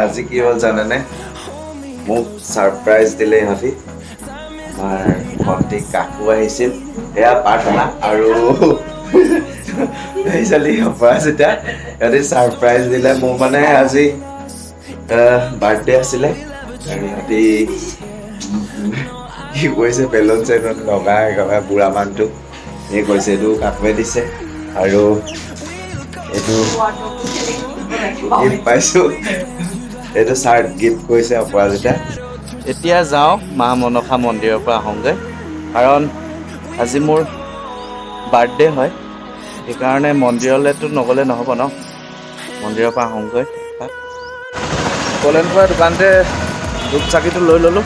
আজি কি হ'ল জানেনে? মোক ছাৰপ্ৰাইজ দিলে ইহঁতি। আমাৰ ভণ্টি কাকু আহিছিল, এয়া প্ৰাৰ্থনা আৰু আহিছালি অপৰাজিতা। ইহঁতি ছাৰপ্ৰাইজ দিলে। মোৰ মানে আজি বাৰ্থডে আছিলে আৰু ইহঁতি কি কৰিছে, বেলুন চেলুন লগাই একেবাৰে বুঢ়া মানুহটোক এই কৈছে। এইটো কাকুৱে দিছে আৰু এইটো গিফ্ট পাইছোঁ। এইটো চাৰ্ট গিফ্ট কৰিছে অপৰাজিতা। এতিয়া যাওঁ মা মনসা মন্দিৰৰ পৰা আহোঁগৈ, কাৰণ আজি মোৰ বাৰ্থডে হয়। সেইকাৰণে মন্দিৰলৈতো নগ'লে নহ'ব ন। মন্দিৰৰ পৰা আহোঁগৈ। কলেন খোৱা দোকানতে ধূপ চাকিটো লৈ ল'লোঁ।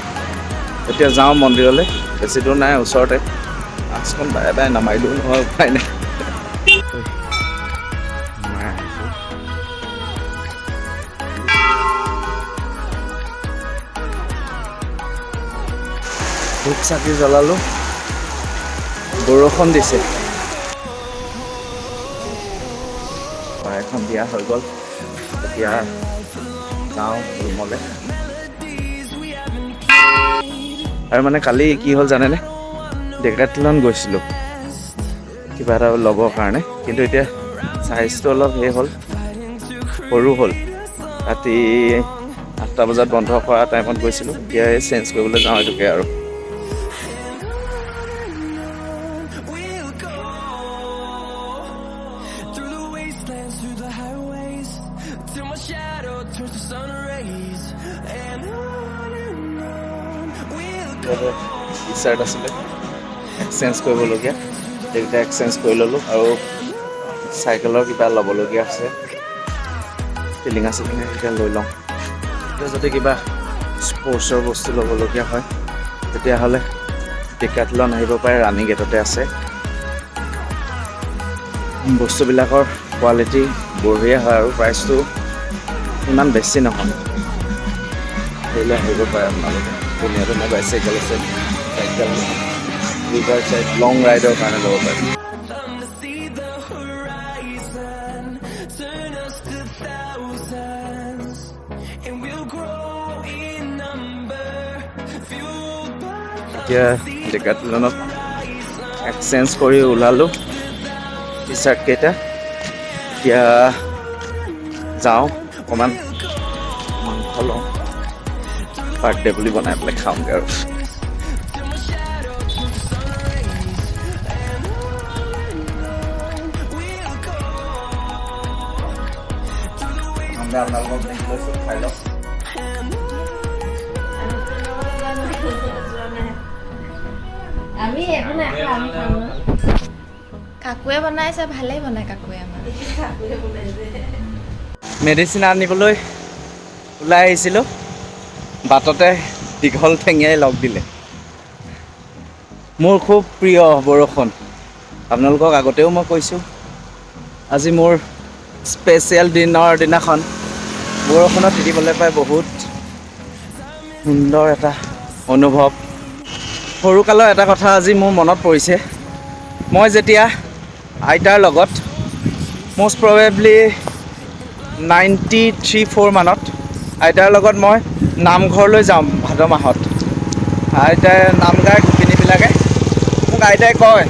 এতিয়া যাওঁ মন্দিৰলৈ। বেছি দূৰ নাই, ওচৰতে। মাস্কখন বাৰে বাৰে নামাৰিলেও নহয়, উপায় নাই। সোমাই আহিছোঁ। ধূপ চাকি জ্বলালোঁ। বৰষুণ দিছে। এখন দিয়া হৈ গ'ল। এতিয়া যাওঁ ৰুমলৈ। আৰু মানে কালি কি হ'ল জানেনে? ডেকাথলন গৈছিলোঁ কিবা এটা ল'বৰ কাৰণে, কিন্তু এতিয়া চাইজটো অলপ সেই হ'ল, সৰু হ'ল। ৰাতি 8টা বজাত বন্ধ কৰা টাইমত গৈছিলোঁ। এতিয়া এই চেঞ্জ কৰিবলৈ যাওঁ এইটোকে আৰু। We'll go through the wastelands, through the highways, till my shadow turns to sun rays. And on and on we'll go. T shirt আছিলে এক্সচেঞ্জ কৰিবলগীয়া, সেইকেইটা এক্সচেঞ্জ কৰি ল'লোঁ। আৰু চাইকেলৰ কিবা ল'বলগীয়া আছে, টিলিঙা চিলিঙা সেইকেইটা লৈ লওঁ। এতিয়া যদি কিবা স্পৰ্টছৰ বস্তু ল'বলগীয়া হয়, তেতিয়াহ'লে ডেকাথলন আহিব পাৰে। ৰাণী গেটতে আছে। বস্তুবিলাকৰ কোৱালিটি বঢ়িয়া হয় আৰু প্ৰাইচটো ইমান বেছি নহয়। সেইলৈ আহিব পাৰে আপোনালোকে। ধুনীয়া ধুনীয়া বাইচাইকেল আছে, চাইকেল, ৰিভাৰ চাইড, লং ৰাইডৰ কাৰণে ল'ব পাৰে। To see the horizon, turn us to thousands, and we'll grow in number, fueled by এতিয়া ডেকাথলনত এক্সচেঞ্জ কৰি ওলালোঁ টি চাৰ্টকেইটা। এতিয়া যাওঁ, অকণমান মাংস লওঁ, বাৰ্থডে বুলি বনাই পেলাই খাওঁগৈ। আৰু আপোনালোকক দেখি লৈছোঁ, খাই লওক। যোৱা নাই। আমি একো নাখাওঁ, আমি খাওঁ ন। কাকুৱে বনাইছে, ভালেই বনাই কাকুৱে আমাৰ। মেডিচিন আনিবলৈ ওলাই আহিছিলোঁ, বাটতে দীঘল ঠেঙীয়াই লগ দিলে। মোৰ খুব প্ৰিয় বৰষুণ। আপোনালোকক আগতেও মই কৈছোঁ, আজি মোৰ স্পেচিয়েল দিনৰ দিনাখন বৰষুণত তিতিবলৈ পাই বহুত সুন্দৰ এটা অনুভৱ। সৰুকালৰ এটা কথা আজি মোৰ মনত পৰিছে। মই যেতিয়া আইতাৰ লগত মষ্ট প্ৰবেবলি 93-4 মানত আইতাৰ লগত মই নামঘৰলৈ যাওঁ ভাদ মাহত। আইতাই নাম গায়, গোপিনীবিলাকে। মোক আইতাই কয়,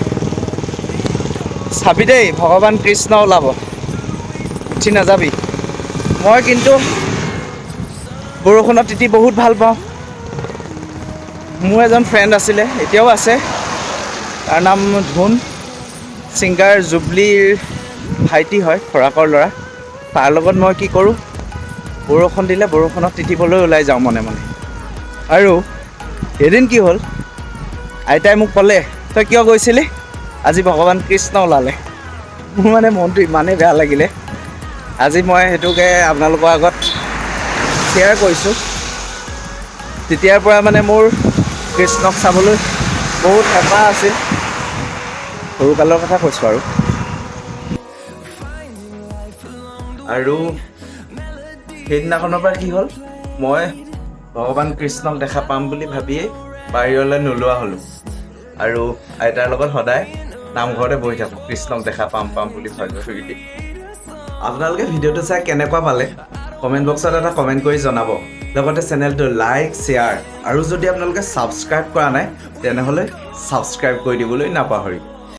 "চাবি দেই, ভগৱান কৃষ্ণ ওলাব, উঠি নাযাবি।" মই কিন্তু বৰষুণত তিতি বহুত ভাল পাওঁ। মোৰ এজন ফ্ৰেণ্ড আছিলে, এতিয়াও আছে, তাৰ নাম ধুন, ছিংগাৰ জুবলিৰ ভাইটি হয়, খুৰাকৰ ল'ৰা। তাৰ লগত মই কি কৰোঁ, বৰষুণ দিলে বৰষুণত তিতিবলৈ ওলাই যাওঁ মনে মনে। আৰু এদিন কি হ'ল, আইতাই মোক ক'লে, "তই কিয় গৈছিলি? আজি ভগৱান কৃষ্ণ ওলালে।" মোৰ মানে মনটো ইমানেই বেয়া লাগিলে। আজি মই সেইটোকে আপোনালোকৰ আগত শ্বেয়াৰ কৰিছোঁ। তেতিয়াৰ পৰা মানে মোৰ কৃষ্ণক চাবলৈ বহুত হেঁপাহ আছিল। সৰুকালৰ কথা কৈছোঁ। আৰু সেইদিনাখনৰ পৰা কি হ'ল, মই ভগৱান কৃষ্ণক দেখা পাম বুলি ভাবিয়েই বাহিৰলৈ নোলোৱা হ'লোঁ আৰু আইতাৰ লগত সদায় নামঘৰতে বহি থাকোঁ, কৃষ্ণক দেখা পাম পাম বুলি ভাবি ভাবি। আপোনালোকে ভিডিঅ'টো চাই কেনেকুৱা পালে? কমেণ্ট বক্সত এটা কমেণ্ট কৰি জনাব। লগতে চেনেলটো লাইক, শ্বেয়াৰ আৰু যদি আপোনালোকে ছাবস্ক্ৰাইব কৰা নাই, তেনেহ'লে ছাবস্ক্ৰাইব কৰি দিবলৈ নাপাহৰিব।